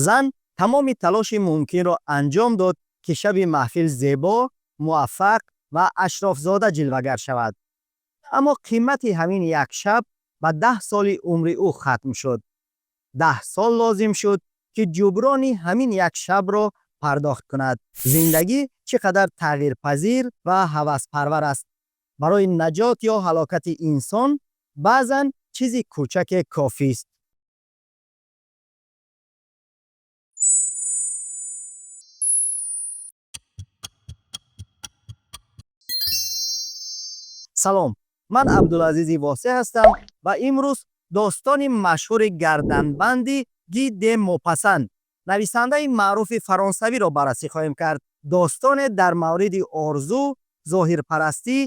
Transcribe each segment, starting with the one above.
Зан тамоми талоши мумкинро анҷом дод, ки шаби маҳфил зебо, муваффақ ва ашрофзода ҷилвагар шавад. Аммо қимати ҳамин як шаб ба 10 соли умри ӯ хатм шуд. 10 сол лозим шуд, ки ҷуброни ҳамин як шабро пардохт кунад. Зиндагӣ чӣ қадар тағйирпазир ва ҳаваспарвар аст. Барои наҷот ё ҳалокати инсон баъзан чизи кӯчаке кофист. Салом, ман Абдулазизи Восеъ ҳастам ва имрӯз достони машҳури гарданбанди Ги де Мопассан, нависандаи маъруфи фаронсавиро баррасӣ хоҳем кард. Достоне дар мавриди орзу, зоҳирпарастӣ,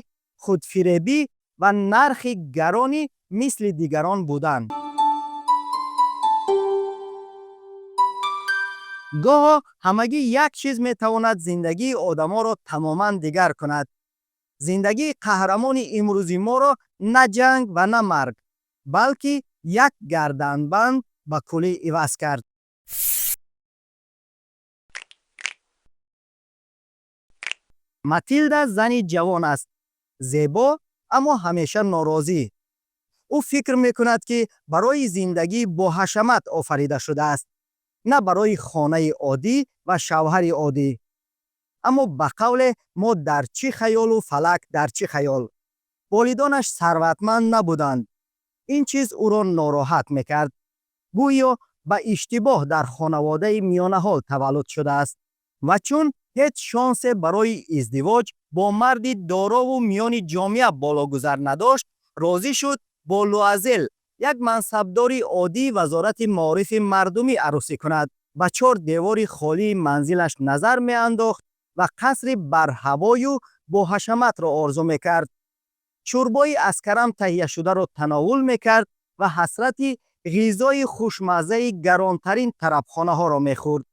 худфиребӣ ва нархи гарони мисли дигарон будан. Гоҳо ҳамагӣ як чиз метавонад зиндагии одаморо тамоман дигар кунад. Зиндагии қаҳрамони имрӯзи моро на ҷанг ва на марг, балки як гарданбанд ба куллӣ иваз кард. Матилда зани ҷавон аст, зебо, аммо ҳамеша норозӣ. Ӯ фикр мекунад, ки барои зиндагии боҳашамат офарида шудааст, на барои хонаи оддӣ ва шавҳари оддӣ. Аммо ба қавле, мо дар чӣ хаёлу фалак дар чӣ хаёл. Волидонаш сарватманд набуданд. Ин чиз ӯро нороҳат мекард, гӯё ба иштибоҳ дар хонаводаи миёнаҳол таваллуд шудааст. Ва чун ҳеҷ шонсе барои издивоҷ бо марди дорову миёни ҷомеа бологузар надошт, розӣ шуд бо Луазел, як мансабдори оддии вазорати маорифи мардумӣ, арӯсӣ кунад. Ба чор девори холии манзилаш назар меандохт ва қасри барҳавою боҳашаматро орзу мекард. Шӯрбои аз карам таҳияшударо тановул мекард ва ҳасрати ғизои хушмаззаи гаронтарин тарабхонаҳоро мехӯрд.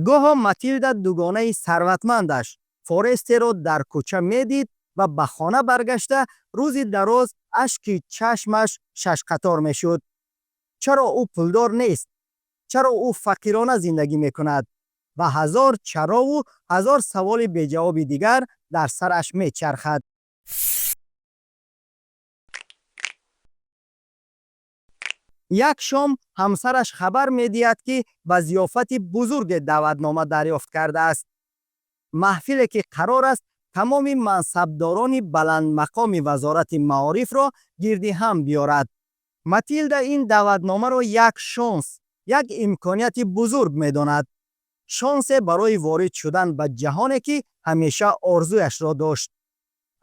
Гоҳо Матилда дугонаи сарватмандаш Форестеро дар кӯча медид ва ба хона баргашта рӯзи дароз ашки чашмаш шашқатор мешуд. Чаро ӯ пулдор нест? Чаро ӯ фақирона зиндагӣ мекунад? Ва ҳазор чарову ҳазор саволи беҷавоби дигар дар сараш мечархад. Як шом ҳамсараш хабар медиҳад, ки ба зиёфати бузурге даъватнома дарёфт кардааст, маҳфиле, ки қарор аст тамоми мансабдорони баландмақоми вазорати маорифро гирди ҳам биёрад. Матилда ин даъватномаро як шонс, як имконияти бузург медонад, шонсе барои ворид шудан ба ҷаҳоне, ки ҳамеша орзуяшро дошт.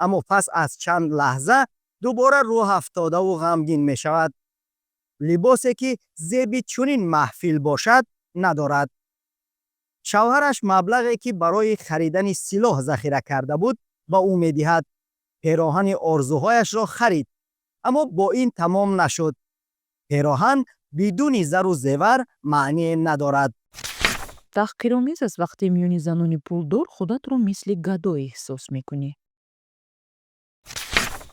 Аммо пас аз чанд лаҳза дубора рӯҳафтодаву ғамгин мешавад. Либосе, ки зеби чунин маҳфил бошад, надорад. Шавҳараш маблағе, ки барои харидани силоҳ захира карда буд, ба ӯ медиҳад. Пероҳани орзуҳояшро харид, аммо бо ин тамом нашуд. Пероҳан бидуни зару зевар маъние надорад. Таҳқиромез аст, вақте миёни занони пулдор худатро мисли гадо эҳсос мекунӣ.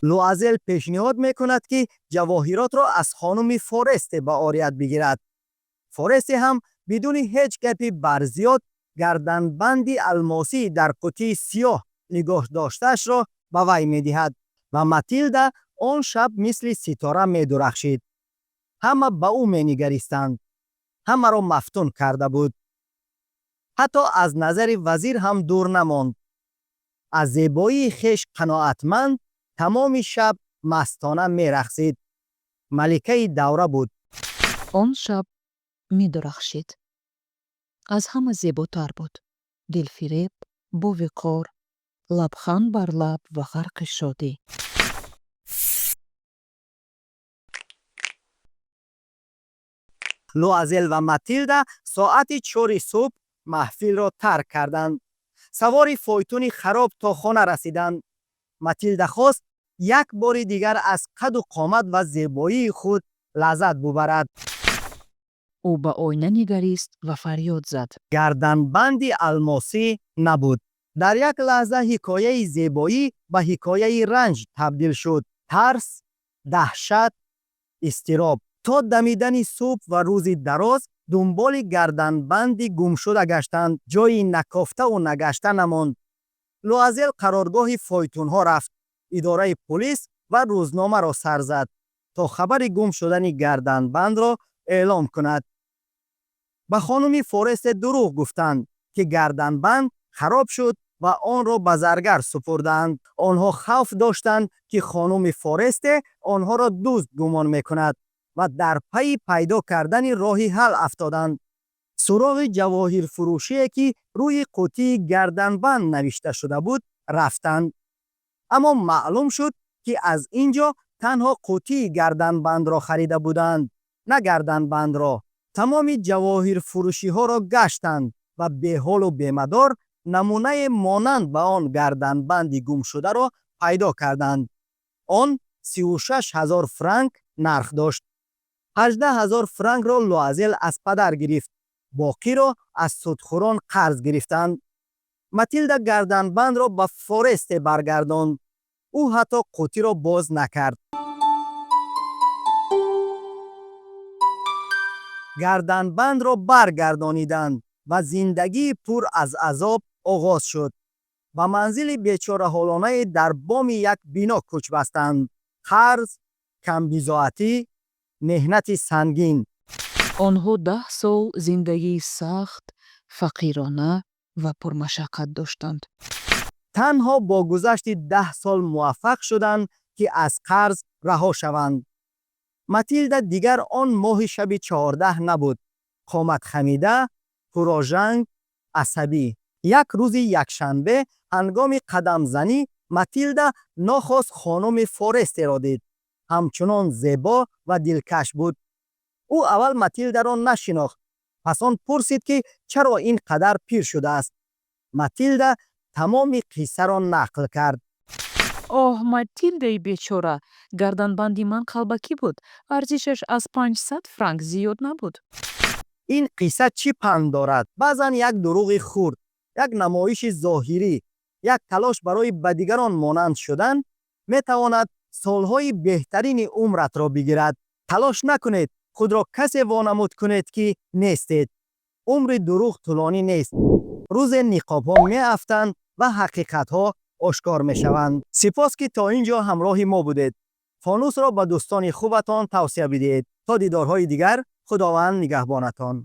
Луазел пешниҳод мекунад, ки ҷавоҳиротро аз хонуми Форесте ба орият бигирад. Форесте ҳам бидуни ҳеҷ гапи барзиёд гарданбанди алмосии дар қуттии сиёҳ нигоҳ доштаашро ба вай медиҳад. Ва Матилда он шаб мисли ситора медурахшид. Ҳама ба ӯ менигаристанд. Ҳамаро мафтун карда буд. Ҳатто аз назари вазир ҳам дур намонд. Аз зебоии хеш қаноатманд, тамоми шаб мастона мерақсид. Маликаи давра буд. Он шаб медурахшид. Аз ҳама зеботар буд. Дилфиреб, бовиқор, лабханд бар лаб ва ғарқи шодӣ. Луазел ва Матилда соати 4-и субҳ маҳфилро тарк карданд. Савори фойтуни хароб то хона расиданд. Матилда хост як бори дигар аз қаду қомат ва зебоии худ лаззат бубарад. Ӯ ба оина нигарист ва фарёд зад. Гарданбанди алмосӣ набуд. Дар як лаҳза ҳикояи зебоӣ ба ҳикояи ранҷ табдил шуд. Тарс, даҳшат, изтироб. То дамидани субҳ ва рӯзи дароз Дунболи гарданбанди гумшуда гаштанд. Ҷойи накофтаву нагашта намонд. Луазел қароргоҳи фойтунҳо рафт, идораи пулис ва рӯзномаро сар зад, то хабари гум шудани гарданбандро эълом кунад. Ба хонуми Форесте дурӯғ гуфтанд, ки гарданбанд хароб шуд ва онро ба заргар супурдаанд. Онҳо хавф доштанд, ки хонуми Форесте онҳоро дузд гумон мекунад, ва дар пайи пайдо кардани роҳи ҳал афтоданд. Суроғи ҷавоҳирфурӯшие, ки рӯи қуттии гарданбанд навишта шуда буд, рафтанд, аммо маълум шуд, ки аз ин ҷо танҳо қуттии гарданбандро харида буданд, на гарданбандро. Тамоми ҷавоҳирфурӯшиҳоро гаштанд ва беҳолу бемадор намунае монанд ба он гарданбанди гумшударо пайдо карданд. Он 36 000 франк нарх дошт. 18 000 франкро Луазел аз падар гирифт, боқиро аз судхӯрон қарз гирифтанд. Матилда гарданбандро ба Форесте баргардонд. Ӯ ҳатто қуттиро боз накард. Гарданбандро баргардониданд ва зиндагии пур аз азоб оғоз шуд. Ба манзили бечораҳолонае дар боми як бино кӯч бастанд. Қарз, камбизоатӣ, меҳнати сангин. Онҳо 10 сол зиндагии сахт, фақирона ва пурмашаққат доштанд. Танҳо бо гузашти 10 сол муваффақ шуданд, ки аз қарз раҳо шаванд. Матилда дигар он моҳи шаби 14 набуд: қоматхамида, пурожанг, асабӣ. Як рӯзи якшанбе, ҳангоми қадамзанӣ, Матилда нохост хонуми Форестеро дид. Ҳамчунон зебо ва дилкаш буд. Ӯ аввал Матилдаро нашинохт, пас он пурсид, ки чаро ин қадар пир шудааст. Матилда тамоми қиссаро нақл кард. Оҳ, Матилдаи бечора, гарданбанди ман қалбакӣ буд, арзишаш аз 500 франк зиёд набуд. Ин қисса чӣ панд дорад? Баъзан як дурӯғи хурд, як намоиши зоҳирӣ, як талош барои ба дигарон монанд шудан метавонад солҳои беҳтарини умратро бигирад. Талош накунед худро касе вонамуд кунед, ки нестед. Умри дурӯғ тӯлонӣ нест. Рӯзе ниқобҳо меафтанд ва ҳақиқатҳо ошкор мешаванд. Сипос, ки то ин ҷо ҳамроҳи мо будед. Фонусро ба дӯстони хубатон тавсия бидиҳед. То дидорҳои дигар, Худованд нигаҳбонатон.